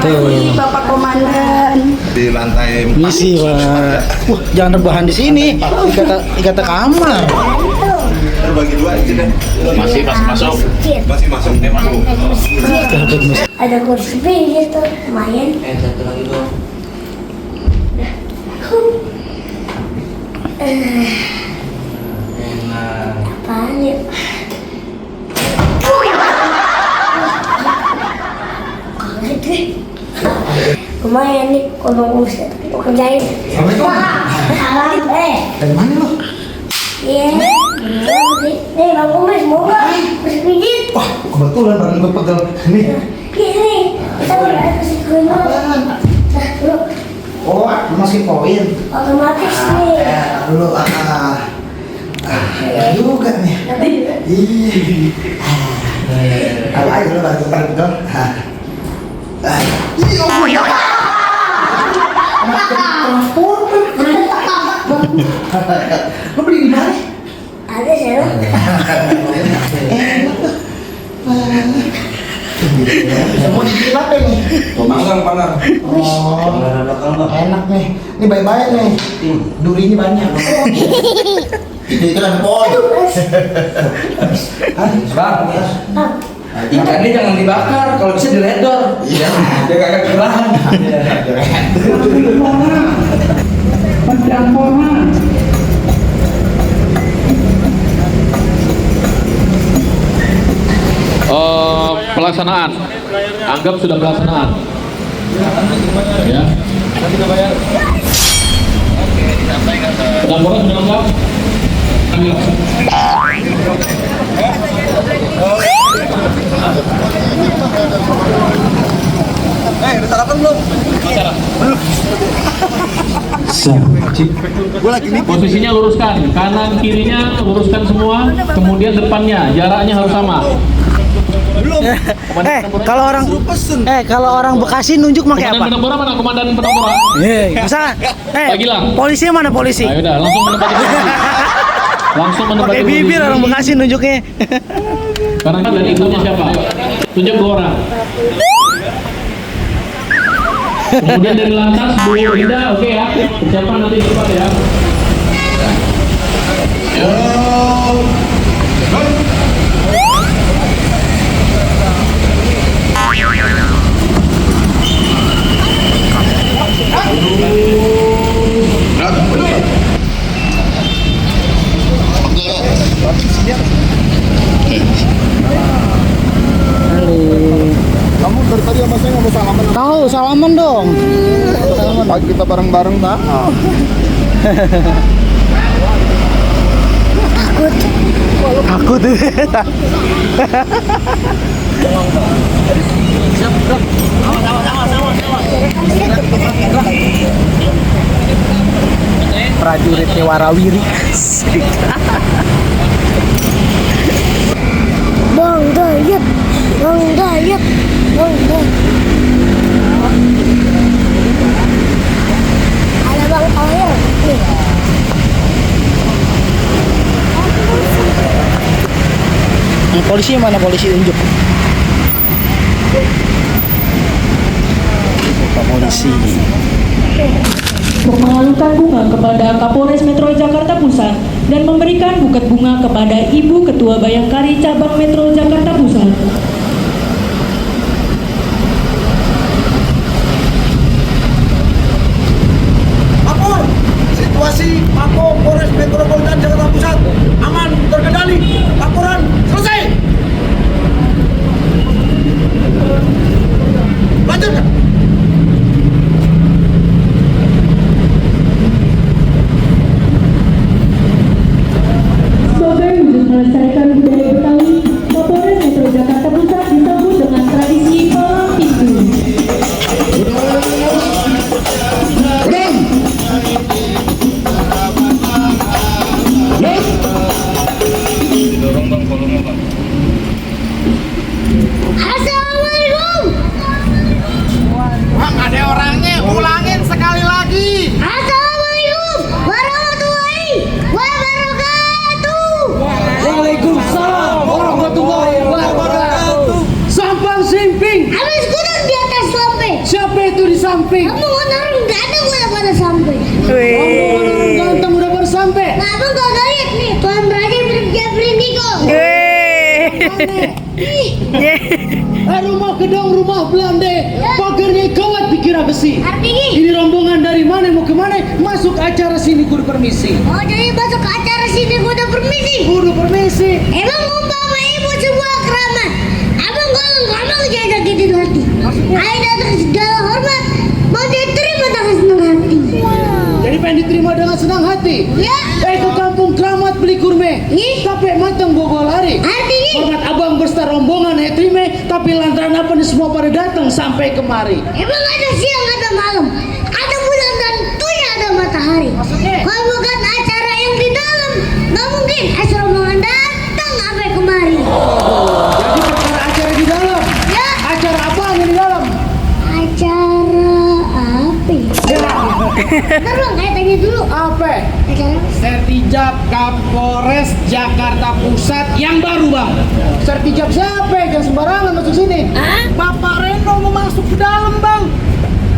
Makasih Bapak Komandan. Di lantai 4. Misi, Pak. Jangan rebahan di sini. Dikata kamar. Terbagi 2 aja deh. Masih masuk. Masih masuk. Ada kursi gitu, lumayan. Satu lagi dong. Enak. Apaan ya? Kaget deh. Lumayan nih, kalau usah aku kerjain. Salam, Dari mana lo? Iya. Bang Kumis, mau nggak? Kursi pijit. Wah, kebetulan barang gue pegang. Nih. Ini, kita udah kasih koin dulu. Dulu, Oh, masukin koin. otomatis nih. Dulu, juga nih. Iya. Kalau aja lo bantu pegang. Lo beli di mana? Ada sih lo. Mau dibikin apa nih? Panggang. Oh, enak nih. Ini baik-baik nih. Durinya banyak. Itu kan pon. Bang, ikannya jangan dibakar, kalau bisa diledor. Iya, dia kagak kerahan. Pelaksanaan, anggap sudah pelaksanaan. Ya. Laporan sudah lengkap. Ambil. Udah sarapan belum? Posisinya luruskan, kanan kirinya luruskan semua, kemudian depannya jaraknya harus sama. Kalau orang Bekasi nunjuk pakai Komandan apa? Penempura mana? Komandan Penempura? Misalnya, Pak Gilang. polisinya mana polisi? Ayo udah, langsung menempati posisi. Langsung menempati Pakai posisi. bibir orang Bekasi nunjuknya. Karena kan dari ibunya siapa? Tunjuk ke orang. Kemudian dari lantas Bu Ida, oke ya. Persiapan nanti cepat ya. Kamu dari tadi sama saya nggak mau salaman? Tahu, salaman dong. Pagi kita bareng-bareng tahu. Takut. Prajuritnya warawiri. Bang Dayat, Bang Dayat, Bang Dayat. Ada Bang Toyer nih. Polisi mana polisi unjuk? Pak polisi. Untuk mengalungkan bunga kepada Kapolres Metro Jakarta Pusat dan memberikan buket bunga kepada Ibu Ketua Bayangkari Cabang Metro Jakarta Pusat. Lapor, situasi Mako Polres Metropolitan Jakarta Pusat aman terkendali. Laporan selesai. Lanjutkan. Sebagai wujud melestarikan budaya Betawi, Kapolres Metro Jakarta Pusat disambut dengan tradisi palang pintu. Rumah gedung rumah Belanda, pagarnya kawat dikira besi. Artinya? Ini rombongan dari mana mau kemana? Masuk acara sini kudu permisi. Oh, jadi masuk ke acara sini kudu permisi. Kudu permisi. Emang umpama ibu semua keramat, abang kalau ngomong jangan sakitin hati. Ayo datang segala hormat, mau diterima dengan senang hati. Jadi pengen diterima dengan senang hati. Ya. Ke kampung keramat beli kurme. Ih. Capek matang bobo lari. Artinya? Hormat abang berserta rombongan terima, tapi lantaran apa nih semua pada datang sampai kemari. Emang ada siang ada malam, ada bulan dan tentunya ada matahari. Kalau bukan acara yang di dalam, nggak mungkin rombongan datang sampai kemari. Jadi perkara acara di dalam. Ya. Acara apa yang di dalam? Acara apa? Ntar bang, saya tanya dulu. Apa? Acara apa? Sertijab Kapolres Jakarta Pusat yang baru bang. Sertijab siapa? Jangan sembarangan masuk sini. Hah? Bapak Reno mau masuk ke dalam bang.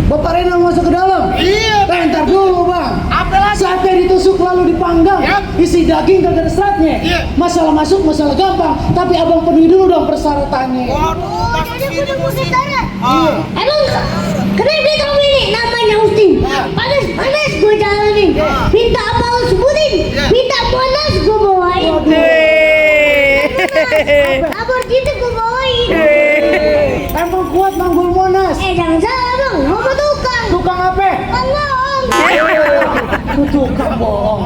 Bapak Reno mau masuk ke dalam? Iya. Ntar dulu bang. Apa lagi? Sate ditusuk lalu dipanggang. Yap. Isi daging kagak ada seratnya. Iya. Masalah masuk masalah gampang. Tapi abang penuhi dulu dong persyaratannya. Oh, jadi kudu musik darat. Emang kenapa kamu ini namanya Ustin? Panas gue jalanin. Minta apa lo sebutin? Minta panas gue bawain. Abor gitu gue bawain. Emang kuat manggul Monas. Jangan salah bang, ngomong tukang. Tukang apa? Bohong. Tukang bohong.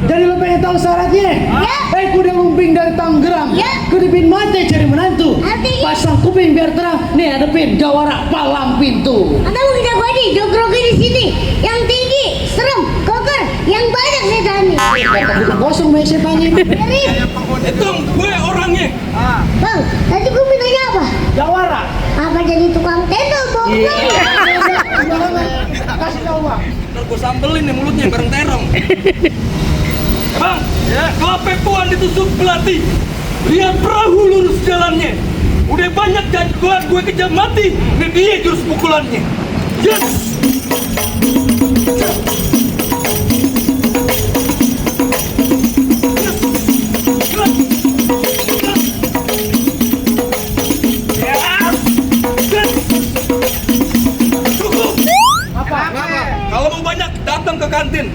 Jadi lo pengen tahu syaratnya? Ya. Kuda lumping dari Tangerang. Ya. Kuda pin mate cari menantu. Artinya? Pasang kuping biar terang. Nih ada pin jawara palang pintu. Anda mau jago aja, jogrok di sini. Yang tinggi, serem, koker, yang banyak setannya. Kata bukan kosong meja setannya. Berit. Itu gue orangnya. Bang, tadi gue mintanya apa? Jawara. Apa jadi tukang tentu, Bang? Kasih tahu bang. Ntar gue sambelin nih mulutnya bareng terong. Bang, kalau pepuan ditusuk belati, lihat perahu lurus jalannya. Udah banyak jagoan gue kejam mati, ini dia jurus pukulannya. Yes! Kalau mau banyak datang ke kantin.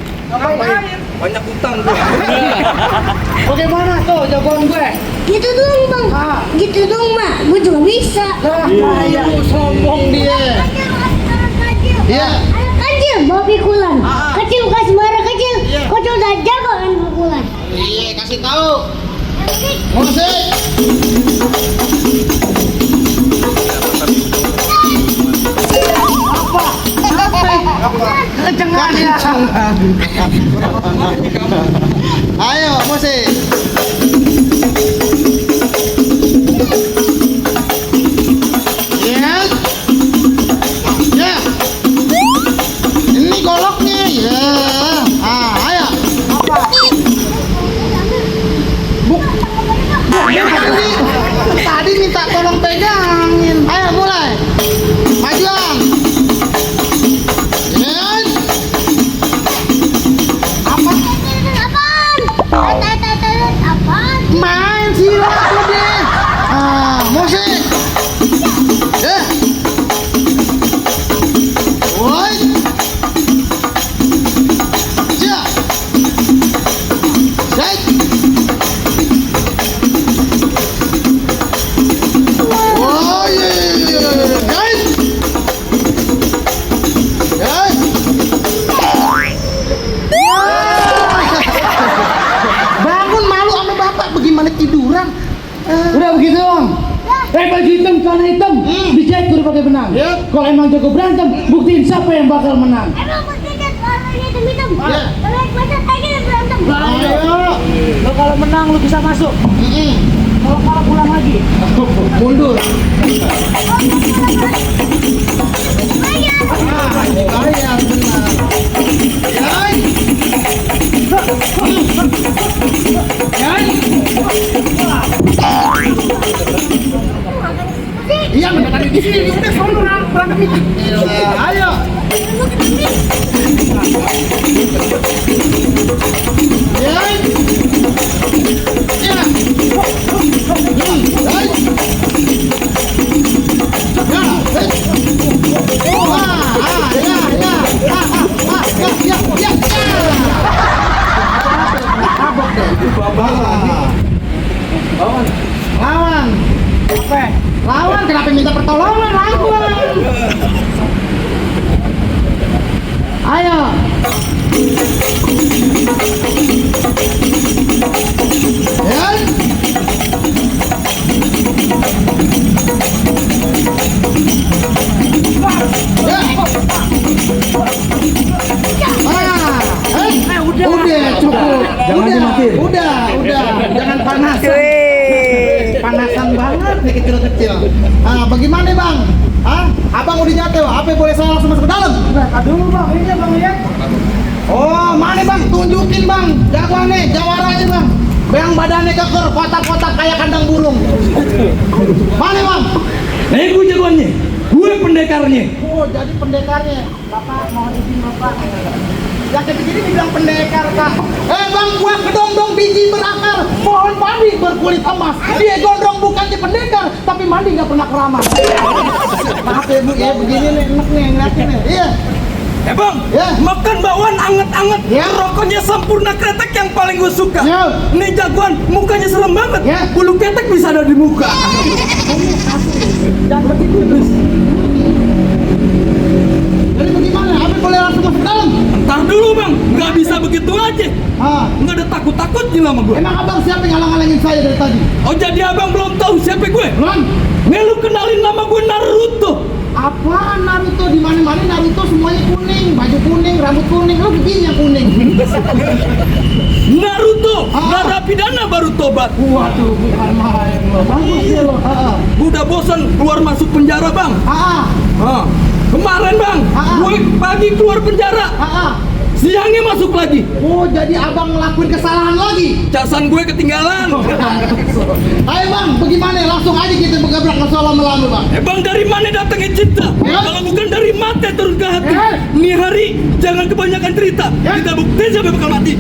Banyak utang gue. Bagaimana tuh jagoan gue? Gitu dong, Bang. Gitu dong, Mak. Gue juga bisa. Iya. Sombong dia. Iya. Anak kecil bawa pikulan. Kecil kasih marah kecil. Kocok dan jago kan pikulan. Iya, kasih tahu. Musik. Kencengan ya. Ayo, musik. Ya. Ya. Ini goloknya ya. Ayo. Apa? Tadi minta tolong pegangin. Ayo mulai. Majuan. Yes. Apa? Apaan? Main silat lu deh. Musik. Ya. Woi. Ya. Set. Oh yeah. Guys. Guys. Bangun malu sama bapak bagaimana tiduran? Udah begitu dong. Baju hitam celana hitam dijahit kudu pakai benang. Kalau emang jago berantem, buktiin siapa yang bakal menang. Emang mestinya warnanya hitam-hitam. Kalau baca aja dan berantem. Ayo. Lo kalau menang lo bisa masuk. Kalau kalah pulang lagi. Mundur. Bayar benar. Iya, mendekat di sini. Udah sono berangkat meeting. Ayo. Ya. Ya. Lawan. Apa? Lawan kenapa minta pertolongan? Lawan. Ayo. Ya. Udah cukup. Jangan dimatiin. Udah, jangan panasan. Panasan banget nih kecil-kecil. Ah, bagaimana bang? Ah, abang udah nyatel, apa boleh saya langsung masuk ke dalam? Aduh bang, ini ya bang ya. Oh, mana bang? Tunjukin bang, jagoannya, jawaranya bang. Yang badannya keker, kotak-kotak kayak kandang burung. Mana bang? Gue jagoannya, gue pendekarnya. Oh, jadi pendekarnya. Bapak mau izin bapak. Yang kayak begini dibilang pendekar kak. Bang, gua kedong-dong biji berakar, pohon padi berkulit emas. Dia gondrong bukannya pendekar, tapi mandi nggak pernah keramas. Maaf ya bu, ya begini nih, enak nih ngeliatin nih. Iya. Bang, Ya. makan bakwan anget-anget. Ya. Rokoknya sempurna kretek yang paling gue suka. Ya. Nih jagoan, mukanya serem banget. Ya. Bulu ketek bisa ada di muka. Dan begitu terus. Jadi bagaimana? Apa boleh langsung masuk dalam? Ntar dulu bang, nggak bisa begitu aja. Ah. Nggak ada takut-takutnya sama gue. Emang abang siapa yang ngalang-ngalangin saya dari tadi? Oh jadi abang belum tahu siapa gue? Belum. Nih lu kenalin nama gue Naruto. Apaan Naruto? Di mana-mana Naruto semuanya kuning, baju kuning, rambut kuning, lo begini yang kuning. Naruto, Ah. narapidana baru tobat. Waduh, bukan main lo. Bagus ya lo. Gue udah bosan keluar masuk penjara bang. Kemarin bang, Ah. gue pagi keluar penjara, siangnya masuk lagi. Oh, jadi abang ngelakuin kesalahan lagi? Casan gue ketinggalan. Ayo bang, bagaimana? Langsung aja kita bergebrak ke soal lama-lama bang. Bang dari mana datangnya cinta? Ya. Kalau bukan dari mata turun ke hati. Ya. Nih hari, jangan kebanyakan cerita. Ya. Kita buktiin sampai bakal mati.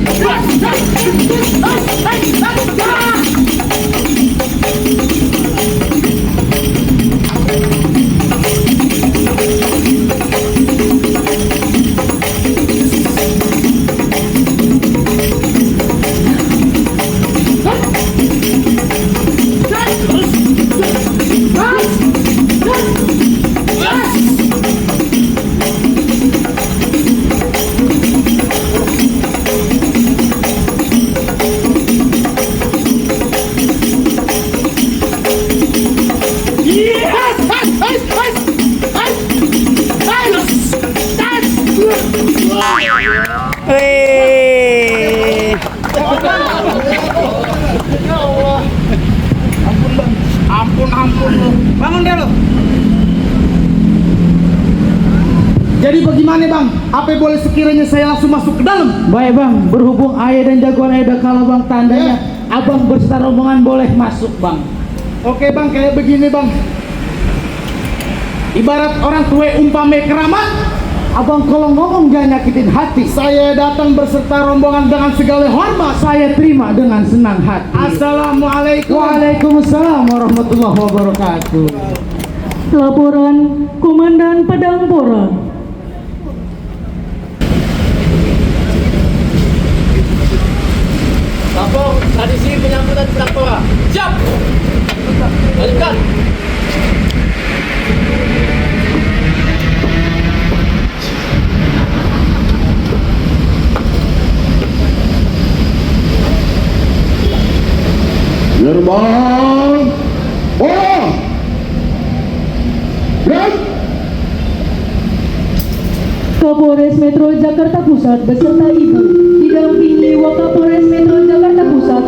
Ampun lo. Bangun deh lo. Jadi bagaimana bang? Apa boleh sekiranya saya langsung masuk ke dalam? Baik bang, berhubung ayah dan jagoan ayah udah kalah bang, tandanya abang berserta rombongan boleh masuk bang. Oke bang, kayak begini bang. Ibarat orang tua umpame keramat, Abang kalau ngomong jangan nyakitin hati. saya datang berserta rombongan dengan segala hormat. Saya terima dengan senang hati. Assalamualaikum. Waalaikumsalam warahmatullahi wabarakatuh. Laporan Komandan Padangpora. Lampung, tradisi penyambutan Padangpora. Siap. Lanjutkan. Gerbang bola. Dan Kapolres Metro Jakarta Pusat beserta Ibu didampingi Wakapolres Metro Jakarta Pusat